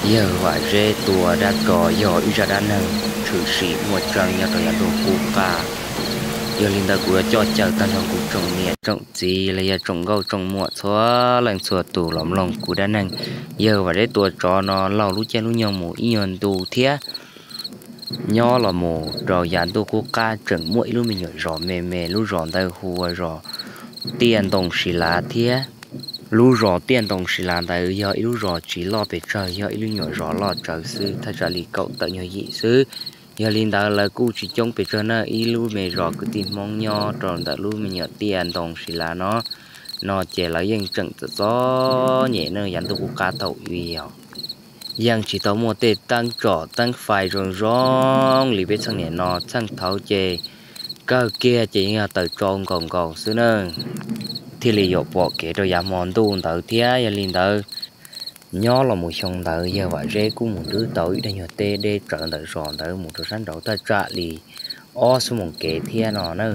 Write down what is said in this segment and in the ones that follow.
Yawg Vam Zeb tua dab tsov yog ib zaj dab neeg tshwm sim muaj tseeb nyob rau yav ntuj qub qab. Yog li ntawd kuv yuav coj caw tag nrho kuv tsoom niam tsoom txiv los yog tsoom nkauj tsoom muam txhua leej txhua tus los mloog kuv dab neeg Yawg Vam Zeb tua tsov no laug lub caij lub nyoog mus ib nyuag ntu thiab. Nyob los mus rau yav ntuj qub qab tseem muaj ib lub me nyuam zos me me, lub zos ntawd hu ua zos Tiaj Ntoo Siv Lav thiab. Lub zos Tiaj Ntoo Siv Lav ntawd yog ib lub zos tsis loj pes tsawg, yog ib lub nyuam zos loj tsawv xwb, thaj tsam li kaum tawm nyuag yim xwb. Yog li ntawd lawv kuj tsis coob pes tsawg na, ib lub me zos kwv tij Hmoob nyob rau ntawm lub me nyuam Tiaj Ntoo Siv Lav no, no ces lawv yeej tseem txom txom nyem ne, yav ntuj qub qab thaum ub yeej tsis tau muaj tej teeb tsom teeb fais zoo zoo li peb txheej niam no, txheej thaud ces kawg kiag ces yeej yog taws tsau nkaus nkaus xwb na, thiaj li yuav pom kev rau yav hmo ntuj ntawd thiab. Yog li ntawd, nyob los mus xyoo ntawd Yawg Vam Zeb kuj mus nrhiav tau ib daim nyuag teb deb tsawv ntawm zos ntawd mus rau sab nraud thaj tsam li ob xuab moos kev thiab no na.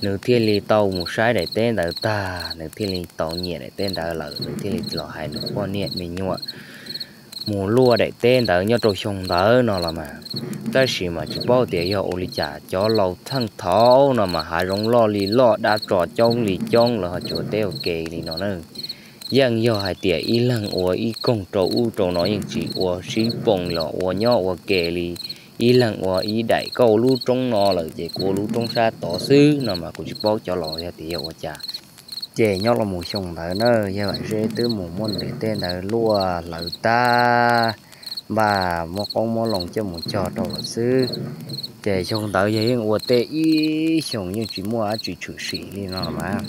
Nws thiaj li tau mus saib daim teb ntawd tag, nws thiaj li tau nyiam daim teb ntawd lawm, nws thiaj li los hais nws poj niam me nyuam mus luaj daim teb ntawd nyob rau xyoo ntawd no los mas. Tab sis mas tsis paub tias yog ua li cas cov laus txheej thaud no mas hav zoov loj li loj, dab tsov coob li coob, lawv ho tsis ua teb ua ke li no na. Yeej yog hais tias ib leeg ua ib koog rau ub rau no, yeej tsis ua sib poo los ua nyob ua ke li, ib leeg ua ib daim, koj ua lub roob no lawm ces kuv ua lub roob sab tod xwb no mas kuv tsis paub cov laus yog tias yog ua cas. Ces nyob los mus xyoo ntawd na, Yawg Vam Zeb twb mus muab nws daim teb ntawd luaj hlawv tag, npaj muab qoob muab loo coj mus cog rau lawm xwb. Ces xyoo ntawd yawg yeej ua teb ib xyoos yeej tsis muaj dab tsi tshwm sim li no los mas.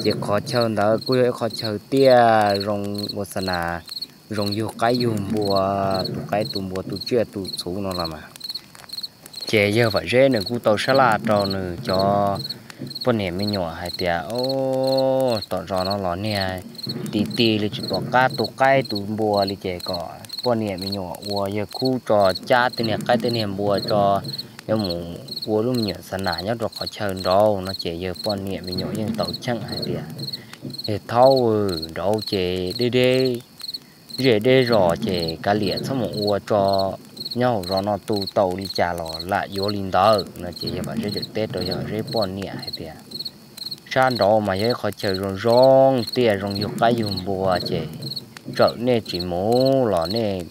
Ces qhov chaw ntawd kuj yog ib qhov chaw tiaj zoo ua xa nas, zoo yug qaib yug npua, tu qaib tu npua tu tsiaj tu txhu no los mas. Ces Yawg Vam Zeb nws kuj tau sab laj rau nws cov poj niam me nyuam hais tias, o, tom zos no los niag ti ti li tsis pom qab tu qaib tu npua li, ces kom poj niam me nyuam ua yawg khub tso cab tej niag qaib tej niag npua tso, yuav mus ua lub me nyuam xa nas nyob rau qhov chaw nraud no. Ces yawg poj niam me nyuam yeej tau cheem hais tias, yawg thaub, nraud ces deb deb zej deb zos ces kav liam txhob mus ua tso, nyob hauv zos no tu tau li cas los lam yuav li ntawd no. Ces Yawg Vam Zeb tseem teb rau Yawg Vam Zeb poj niam hais tias, sab nraud mas yog ib qhov chaw zoo zoo, tiaj zoo yug qaib yug npua, ces txawm nej tsis mus los nej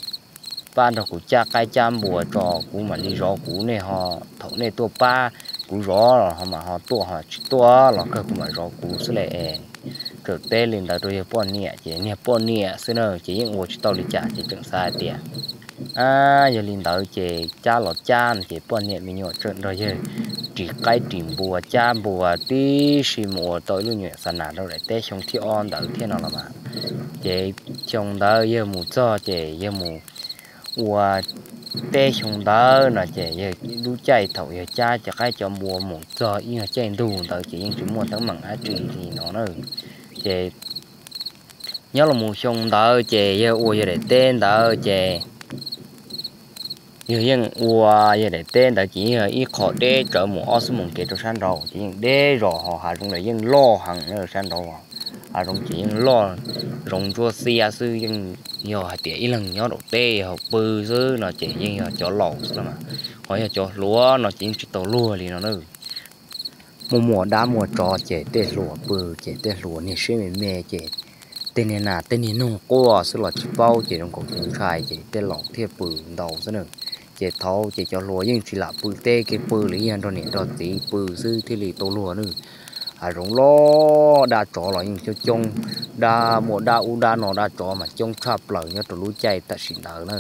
pab nrog kuv cab qaib cab npua tso, kuv mam li zov kuv, nej ho, thaum nej tuaj pab kuv zov los ho mam ho tuaj, ho tsis tuaj los kawg kuv mam zov kuv xwb le. Txawm teb li ntawd rau yawg poj niam ces niag poj niam xwb na ces yeej ua tsis tau li cas ces tseem xav hais tias, a, yog li ntawd ces cab los cab no. Ces poj niam me nyuam tseem nrog yawg ris qaib ris npua cab npua tib si mus ua tau ib lub nyuam xa nas rau daim teb xyoo thib ob ntawd thiab no los mas. Ces xyoo ntawd yawg mus txog ces yawg mus ua teb xyoo ntawd no ces yawg lub caij thaum yawg cab cov qaib cov npua mus txog ib nyuag caij ntuj ntawd ces yeej tsis muaj teeb meem dab tsi li no na. Ces nyob los mus xyoo ntawd ces yawg ua yawg daim teb ntawd ces yawg yeej ua yawg daim teb ntawd ces yeej yog ib qho deb tsawv mus ob xuab moos kev rau sab nraud ces yeej deb zos, ho hav zoov los yeej loj heev na sab nraud, hav zoov ces yeej loj, zoov ntsuab xiab xwb, yeej yog hais tias ib leeg nyob rau teb ho pw xwb no ces yeej yog cov laus xwb los mas. Ho yog cov hluas no ces yeej tsis tau luag li no na. Muaj muaj dab muaj tsov ces tej hluas pw, ces tej hluas niag siab me me ces tej niag nas tej niag noog quaj xwb los tsis paub ces zoo nkaus tsis ntshai, ces tej laus thiaj pw ntau xwb na. Ces thaud ces cov hluas yeej tsis lam pw teb kev pw li, yog nrog niam nrog txiv pw xwb thiaj li tau luag na. Hav zoov loj dab tsov los yeej coob coob, dab muaj dab ub dab no dab tsov mas coob tshaj plaws nyob rau lub caij tam sim ntawd na.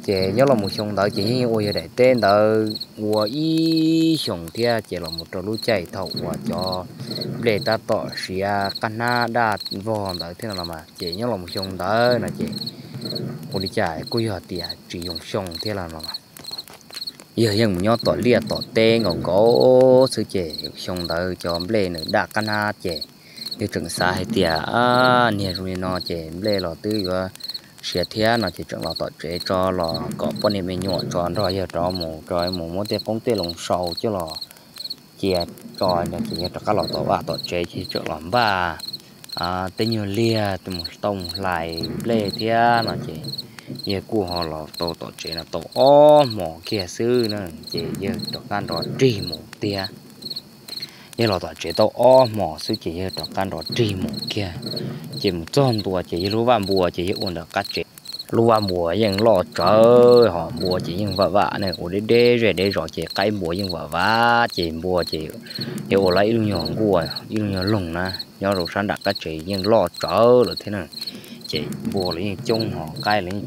Ces nyob los mus xyoo ntawd ces yeej ua yawg daim teb ntawd ua ib xyoos thiab ces los mus rau lub caij thaum uas cov nplej tab tom siav qab hnab daj vog ntawd thiab no los mas. Ces nyob los mus xyoo ntawd no ces ua li cas kuj yog tias tsis yoo xyoo thiab los no, yawg yeej mus nyob tom liaj tom teb nkaus nkaus xwb ces xyoo ntawd cov nplej nws daj qab hnab ces yawg tseem xav hais tias, a, niag zoo li no ces nplej los twb yuav siav thiab no ces tseem los tom tsev tso, los kom poj niam me nyuam tso nrog yawg rov mus, rov mus muab tej qoob tej loo sau coj los cia tso no ces yawg rov qab los tom vaj tom tsev ces tseem los npaj tej nyuag liag mus tau mus hlais nplej thiab no ces Yawg kuj ho los tau tom tsev no tau ob hmos kiag xwb na, ces yawg rov qab nrov rig mus tiag. Yawg los tom tsev tau ob hmos xwb ces yawg rov qab nrov rig mus kiag. Ces mus txog ntua ces yawg lub vaj npua ces yawg ua ntawm qab tsev. Lub vaj npua yeej loj tsawv, ho npua ces yeej vam vam ne, ua deb deb zej deb zos ces qaib npua yeej vam vam ces npua ces yawg ua lawv ib lub nyuag nkuaj ib lub nyuag loog na, nyob rau sab nram qab tsev yeej loj tsawv lawm thiab na. Ces npua los yeej coob ho qaib los yeej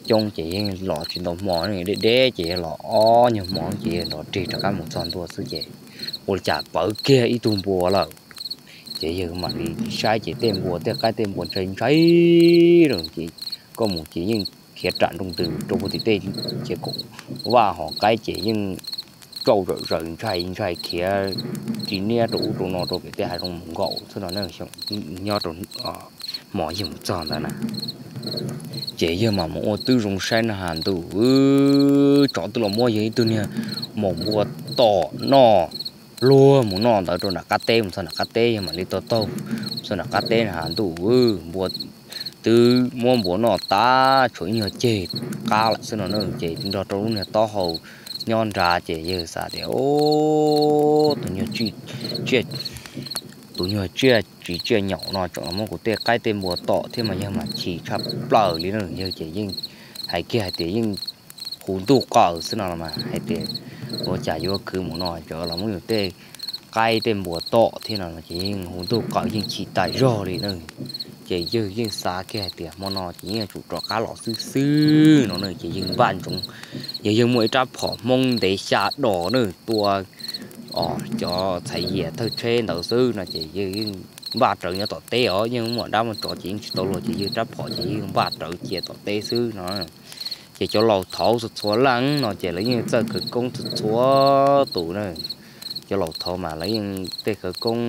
coob ces yeej los tsis ntau hmo, deb deb ces yawg los ob nyuag hmo ces yawg nrov rig rov qab mus txog ntua xwb ces ua li cas pawv kiag ib tug npua lawm. Ces yawg mam li saib ces tej npua tej qaib tej npua ntshai ntshai lawm ces koj mus ces yeej khiav ram nroo ntws rau puag tim tej, ces kaum vaj hov qaib ces yeej tsauj zawm zaws ntshai ntshai khiav ris niab rau ub rau no rau pem tej hav zoov mus nkaum xwb no ne. Nyob rau hmo yawg mus txog ntawd na, ces yawg mam mus ua tib zoo saib na has ntuj, tsov twb los muab yawg ib tug niag maum npua tom noj luag mus noj ntawd rau nram qab teb, mus txog nram qab teb yawg mam li tau taug mus txog nram qab teb na has ntuj, npua twb muab npua noj tas tshuav ib nyuag ceg qab lawm xwb no na. Ces nrog rau lub niag taub hau nyob nrad ces yawg xav tias, tus nyuag tsiaj, tus nyuag tsiaj tsiv tsiaj nyaum no tseem los muab kuv tej qaib tej npua tom thiab mas yawg mas chim tshaj plaws li na. Yawg ces yeej hais kiag hais tias yeej hu ntuj qaws xwb no los mas hais tias ua cas yuav khwv mus no tseem los muab yus tej qaib tej npua tom thiab no ces yeej hu ntuj qaws yeej chim tas zog li na. Ces yawg yeej xav kiag hais tias hmo no ces yeej yuav tsum rov qab los xwb xwb no na. Ces yawg npaj ntsoov, yawg yeej muaj ib rab phom Hmoob ntev xya dos na tua cov txhais yias thawj tsheb ntawd xwb no ces yawg yeej npaj rawv nyob tom teb os, yeej muaj dab muaj tsov ces yeej tsis tau luag ces yawg rab phom ces yawg yeej npaj rawv cia tom teb xwb no. Ces cov laus thaud txhua txhua leej no ces lawv yeej txawj khawv koob txhua txhua tus na. Cov laus thaud mas lawv yeej tej khawv koob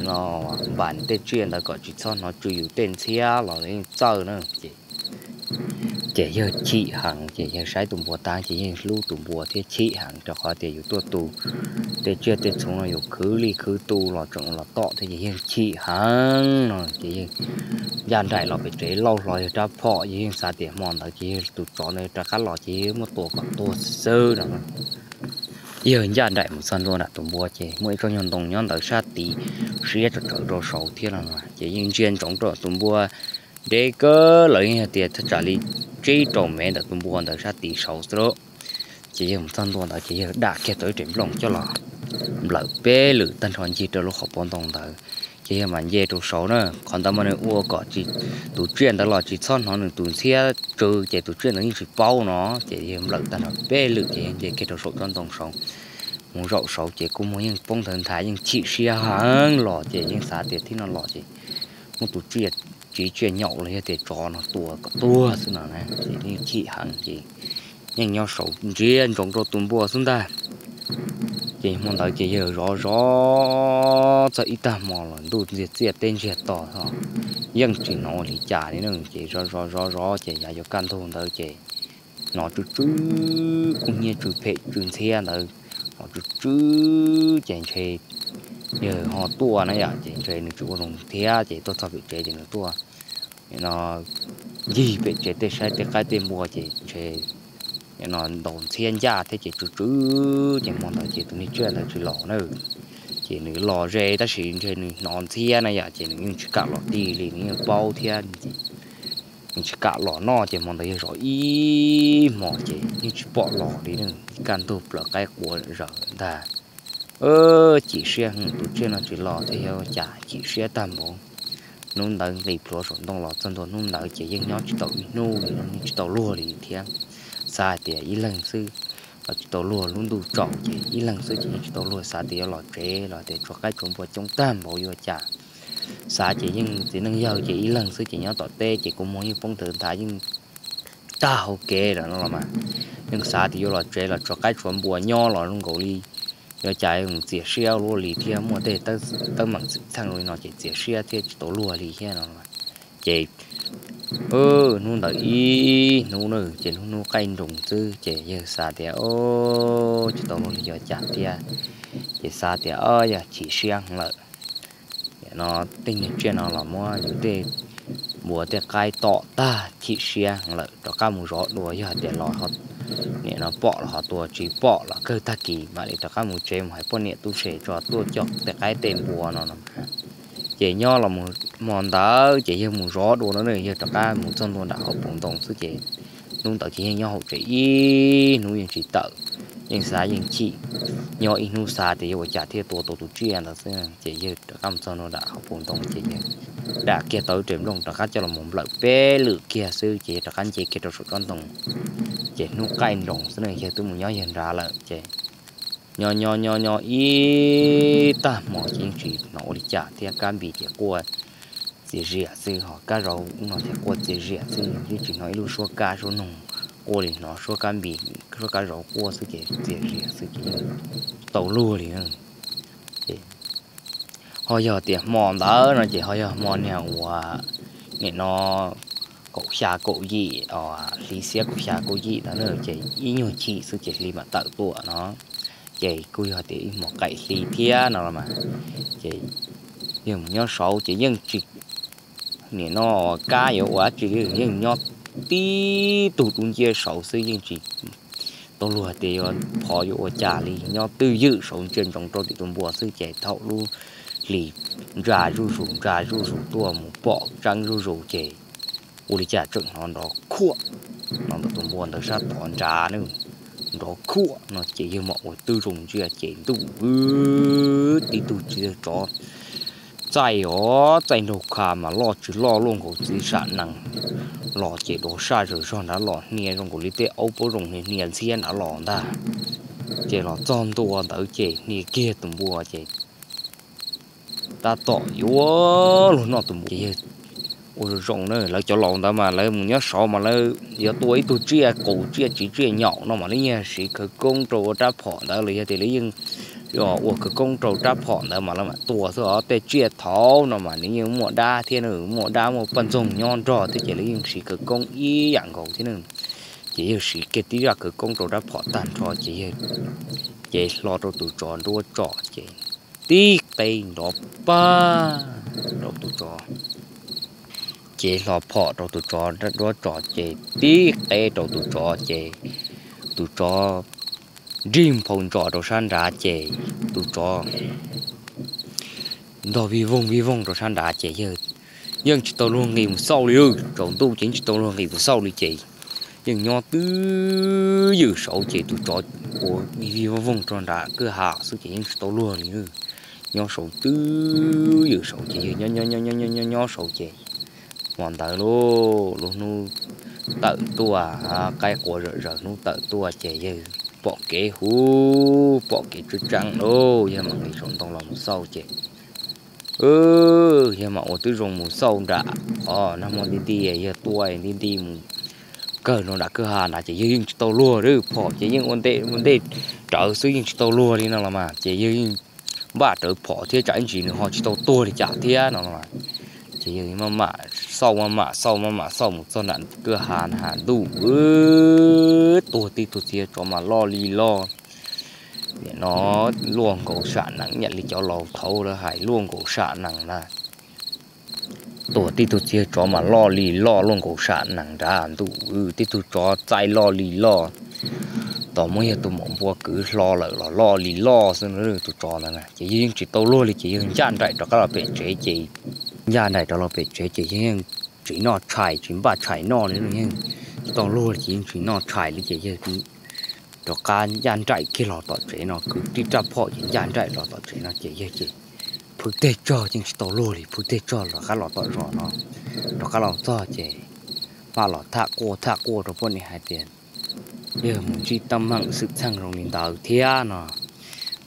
no npam tej tsiaj ntawd kom tsis txhob hnov tsw yus tej ntxhiab los lawv yeej txawj na. Ces yawg chim heev ces yawg saib tus npua tag ces yeej hlub tus npua thiab chim heev rau qhov tias yus tuaj tu tej tsiaj tej txhu no yus khwv li khwv tu los tseem los tom thiab ces yeej chim heev no ces yawg ncaj nraim los pem tsev lauj hlo yawg rab phom, yawg yeej xav tias hmo ntawd ces yawg tus tsov ntawd rov qab los ces yawg muab tua kom tuag xwb no. Yawg ncaj nraim mus txog ntua nram tus npua ces muaj ib tsob nyuag ntoo nyob ntawd sab tid siab tsawv tsawv rau saud thiab no ces yeej ntsia ntsoov rau tus npua deb kawg los yeej yog tias thaj tsam li tsib rau mev ntawm tus npua ntawd sab tid saud xwb lauj. Ces yawg mus txog ntua ntawd ces yawg dam kiag tau ib rev nplooj coj los nplawm peb lwm tag nrho ncig rau lub qhov pob ntoo ntawd. Ces yawg mam nce rau saud na, qhov ntawd mas nws ua kom tus tsiaj ntawd los tsis txhob hnov nws tus ntxhiab tsw ces tus tsiaj ntawd yeej tsis paub no. Ces yawg nplawm tag nrho peb lwm ces yawg nce kiag rau saum tsob ntoo saud. Mus zaum saud ces kua muag yeej poob nthav nthav yeej chim siab heev los ces yeej xav tias thib no los ces muab tus tsiaj tsiv tsiaj nyaum los yog tias tsov no tua kom tuag xwb no na ces yeej chim heev ces yeej nyob saud ntsia ntsoov rau tus npua xwb ntag. Ces hmo ntawd ces yawg zov zov txog ib tag hmo los ntuj ntxiag txiaj teb ntsiag to, yeej tsis hnov ua li cas li na. Ces zov zov zov zov ces yav yuav kaj ntug ntawd ces hnov tsw tsw, kub hnyiab tsw phem tsw ntxhiab ntawd, hnov tsw tsw ces ntshe yawg ho tuaj na yom, ces ntshe nws tsis ua zoo thiab ces tuaj txog pem tsev ces nws tuaj no ncig pem tsev tej saib tej qaib tej npua ces ntshe no ntaus ntxhiab ncaj thiab ces tsw tsw ces hmo ntawd ces tus niag tsiaj ntawd tsis los na. Ces nws los ze tab sis ntshe nws hnov ntxhiab na yom, ces nws yeej tsis kam los tig li, nws yeej paub thiab ces nws tsis kam los noj ces hmo ntawd yawg zov ib hmo ces yeej tsis pom los li, kaj ntug plaws qaib qua zaws ntag. Chim siab heev, tus tsiaj no tsis los thiab yog ua cas, chim siab tag npaum. Hnub ntawd nqis plhuav saum ntoo los txog ntua hnub ntawd ces yeej nyob tsis tau ib hnub li, yeej tsis tau luag li thiab. Xav hais tias ib leeg xwb los tsis tau luag, lub ntuj tsaus ces ib leeg xwb ces yeej tsis tau luag, xav tias yuav los tsev los tias tshuav qaib tshuav npua coob tag npaum yuav ua cas. Xav ces yeej txiv neej yawg ces ib leeg xwb ces nyob tom teb ces kua muag yeej poob nthav nthav yeej tag hauv kev lawm no los mas, yeej xav tias yuav los tsev los tshuav qaib tshuav npua nyob los zoo nkaus li yuav cas mus txias siab luaj li thiab, muaj tej teeb meem xwm txheej li no ces txias siab thiab tsis tau luag li thiab no. Ces hnub ntawd ib hnub na ces hnub hnub qaij nroos xwb ces yawg xav tias tsis tau luag li yuav cas thiab, ces xav tias yog chim siab heev lawm no, tej niag tsiaj no los muab yus tej npua tej qaib tom tag chim siab lawm rov qab mus zov dua, yog hais tias los nim no pom los ho tua, tsis pom los kawg tag kis mam li rov qab mus tsev mus hais poj niam tub se tso tuaj coj tej qaib tej npua no no. Ces nyob los mus hmo ntawd ces yawg mus zov dua no ne, yawg rov qab mus txog ntua nram hauv paus ntoo xwb ces hnub ntawd ces yeej nyob hauv tsev ib hnub yeej tsis tawm, yeej xav yeej chim, nyob ib hnub xav tias yuav ua cas thiaj tua tau tus tsiaj ntawd xwb ces yawg rov qab mus txog ntua nram hauv paus ntoo ces yawg dam kiag tau ib rev nplooj rov qab coj los mus nplawm peb lwm kiag xwb ces yawg rov qab nce kiag rau saum tsob ntoo. Ces hnub qaij nroos xwb ne, yawg twb mus nyob yawg nrad lawm ces nyob nyob nyob nyob ib tag hmo ces yeej tsis hnov ua li cas thiab, kab npis ces quaj txias zias xwb, ho kab zaum no ces quaj txias zias xwb, yeej tsis hnov ib lub suab kab suab noog quaj li, hnov suab kab npis suab kab zaum quaj xwb ces txias zias xwb ces yeej tsis tau luag li. Ces ho yog tias hmo ntawd no ces ho yog hmo niag uas nim no kaum xya kaum yim, hli xiab kaum xya kaum yim ntawd na, ces ib nyuag chim xwb ces hli mam tawm tuaj no. Ces kuj yog tias ib hmo qaim hli thiab no los mas, ces yawg mus nyob saud ces yeej tsis, nim no kab yuav ua dab tsi li, yeej nyob tib tug dub nciab saud xwb, yeej tsis tau luag tias yuav phov yuav ua cas li, nyob twj ywm saud ntsia ntsoov rau tim tus npua xwb ces thaum lub hlis ntsa zuj zus ntsa zuj zus tuaj mus pom tseeb zuj zus ces ua li cas tseem hnov nrov khuam no ntawm tus npua ntawd sab tod nrad na, nrov khuam no ces yawg mam ua twb zoo ntsia ces ntuj tib tug txiv tsov txaij os txaij nraug kha mas loj tsis loj luaj nkaus txiv sam nees los ces dov saj zawg zog nrad los hnia zoo nkaus li tej aub pob zoo hnia hnia ntxhiab nrad los ntag. Ces los txog ntua ntawd ces hnia kiag tus npua ces tab tom yuav luag noj tus npua ces yawg ua zoo zoo na, lawv cov laus ntawd mas lawv mus nyob saud mas lawv yuav tua ib tug tsiaj qus tsiaj tsiv tsiaj nyaum no mas lawv yeej siv khawv koob rau ua rab phom ntawd los yog tias lawv yeej ua khawv koob rau rab phom ntawd mas lawv mam tua xwb os. Tej tsiaj thaud no mas nws yeej muaj dab thiab na, muaj dab muaj poj ntxoog nyob nrog thiab ces lawv yeej siv khawv koob ib yam nkaus thiab na. Ces yawg siv kiag tib zaj khawv koob rau rab phom tag nrho ces yawg cev hlo rau tus tsov nruab tsom ces tib qe nrov pag rau tus tsov. Cev hlo phom rau tus tsov nruab tsom ces tib qe rau tus tsov ces tus tsov nrig nphau ntsos rau sab nrad ces tus tsov ntog vij voog vij voog rau sab nrad ces yawg yeej tsis tau luag nqis mus xauj li, tsaus ntuj ces yeej tsis tau luag nqis mus xauj li ces yeej nyob twj ywm saud ces tus tsov ua vij vij voog voog rau nram kwj ha xwb ces yeej tsis tau luag li. Nyob saud twj ywm saud ces yawg nyob nyob nyob nyob nyob nyob saud ces hmo ntawd lauj, lub hnub tawm tuaj, qaib qua zom zaws hnub tawm tuaj ces yawg pom kev huv, pom kev tseeb tseeb lauj, yawg mam nqis saum ntoo los mus xauj ces yawg mam ua twb zoo mus xauj nram qhov nag hmo nti nti, yawg tuaj nti nti mus kawg rau nram kwj ha nrad ces yawg yeej tsis tau luag li, phom ces yeej ua ntej ua ntej rawv xwb yeej tsis tau luag li no los mas ces yawg yeej npaj rawv phom thiab tsam ib ntsis nws ho tsis tau tuag li cas thiab no los mas. Ces yawg maj mam xauj maj mam xauj maj mam xauj mus txog nram kwj ha na has ntuj, tuag tib tug txiv tsov mas loj li loj, nim no luaj nkaus sam nees ib yam li cov laus thaud lawv hais luaj nkaus sam nees na. Tuag tib tug txiv tsov mas loj li loj luaj nkaus sam nees nrad ntuj, tib tug tsov txaij loj li loj, tos muab yawg tus maum npua kwv hlo lawm los loj li loj xwb tus tsov ntawd na. Ces yawg yeej tsis tau luag li ces yawg ncaj nraim rov qab los pem tsev ces, ncaj nraim rov los pem tsev ces yawg yeej tsis noj tshais tsis npaj tshais noj li, yeej tsis tau luag li ces yeej tsis noj tshais li ces yawg rov qab ncaj nraim kiag los tom tsev no, kwv tib rab phom ces ncaj nraim los tom tsev no ces yawg ces phwj teg tsog yeej tsis tau luag li, phwj teg tsog rov qab los tom zos no, rov qab los txog ces mam los tham quaj tham quaj rau poj niam hais tias yawg mus ntsib teeb meem xwm txheej zoo li ntawd thiab no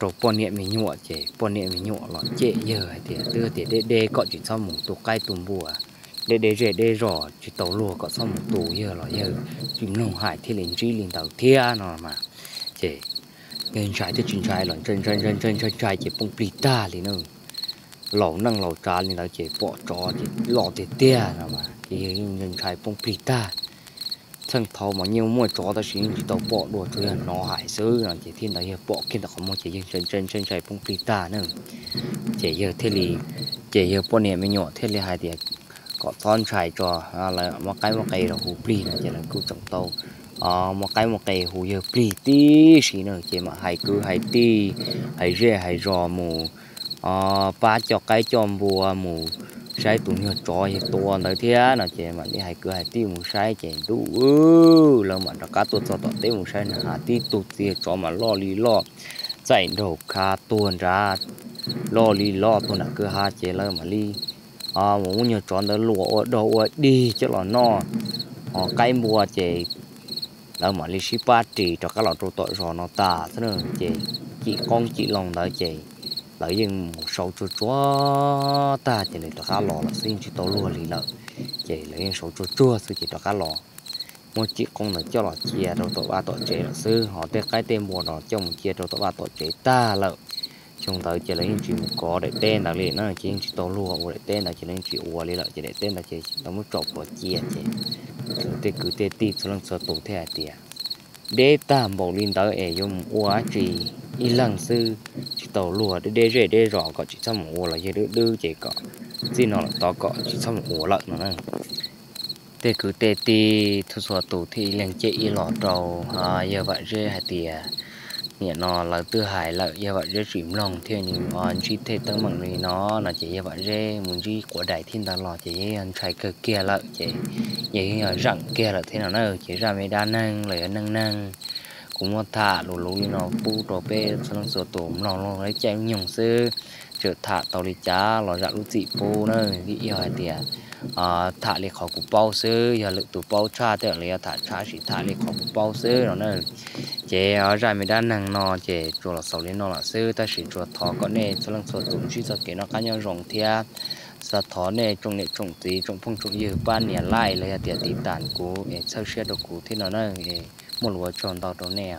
rau poj niam me nyuam ces poj niam me nyuam los cem yawg hais tias twb tias deb deb kom tsis txhob mus tu qaib tu npua, deb deb zej deb zos tsis tau luag kom txhob mus tu, yawg los yawg tsis mloog hais thiaj li ntsib li ntawd thiab no mas. Ces yawg ntshai thiab tsis ntshai los ntshai ntshai ntshai ntshai ntshai ntshai ces poob plig tag li na. Laus neej laus tsav li ntawd ces pom tsov ces loj tiag tiag no mas ces yawg yeej ntshai poob plig tag. Txheej thaud mas yeej muaj tsov tab sis yeej tsis tau pom dua, tsuas yog hnov hais xwb no ces thiaj ntawd yawg pom kiag ntawm qhov muag ces yawg ntshai ntshai ntshai ntshai poob plig tag na. Ces yawg thiaj li, ces yawg poj niam me nyuam thiaj li hais tias kom txhob ntshai tso, lawv muaj qaib muaj qe los hu plig no ces lawv kuj tseem tau muaj qaib muaj qe hu yawg plig tib si na. Ces mam hais kwv hais tij, hais zej hais zos mus pab coj qaib coj npua mus saib tus nyuag tsov yawg tua ntawd thiab no ces mam li hais kwv hais tij mus saib ces ntuj, lawv mam rov qab tuaj txog tom teb mus saib na has tib tug txiv yawg tsov mas loj li loj, txaij nraug khav tuag nrad, loj li loj tuag nram kwj ha ces lawv mam li mus muab nyuag tsov ntawd luas ua dog ua dig coj los noj. Ho qaib npua ces lawv mam li sib pab ris rov qab los rau tom zos no tas xwb na. Ces cim qoob cim loo ntawd ces lawv yeej mus sau tsuag tsuag tag ces nws rov qab los lawm xwb, yeej tsis tau luag li lawm. Ces lawv yeej sau tsuag tsuag xwb ces rov qab los muab cim qoob ntawd coj los cia rau tom vaj tom tsev lawm xwb. Ho tej qaib tej npua no coj mus cia rau tom vaj tom tsev tag lawm. Xyoo ntawd ces lawv yeej tsis mus kov daim teb ntawd li na, ces yeej tsis tau luag ua daim teb ntawd ces lawv yeej tsis ua li lawm. Ces daim teb ntawd ces lawv muab tsom plhuav cia ces lawv tej kwv tej tij txhua leej txhua tus thiaj hais tias deb tag npaum li ntawd es yuav mus ua dab tsi, ib leeg xwb tsis tau luag, deb deb zej deb zos kom tsis txhob mus ua los yog dwb dwb ces kom txij no lawm tod kom tsis txhob mus ua lawm no na. Tej kwv tej tij txhua txhua tus thiaj ib leeg cem ib los rau yawg Vam Zeb hais tias nim no lawv twb hais lawm, yawg Vam Zeb tsis mloog thiab nws ntsib tej teeb meem li no no ces yawg Vam Zeb mus ntsib quav dais thiab ntawd los ces yog ntshai kawg kiag lawm ces yog yog zeem kiag lawm thiab no na. Ces zaj me dab neeg los yog neej neeg kuv muab tham luv luv li no pub rau peb txhua leej txhua tus mloog los lawv caij nyoog xwb, txawm tham tau li cas los zam lub txim pub na. Vim yog hais tias tham li qhov kuv paub xwb, yog lwm tus paub tshaj tej los yog tham tshaj, tab sis tham li qhov kuv paub xwb no na. Ces zaj me dab neeg no ces tsuas los xaus li no lawm xwb, tab sis tsuas thov kom nej txhua leej txhua tus ntsib txoj kev noj qab nyob zoo thiab xav thov nej tsoom niam tsoom txiv tsoom phooj tsoom ywg pab nias like los yog tias tiv tas kuv es txhawb siab rau kuv thiab no na. Muaj lus ua tsaug ntau rau nej.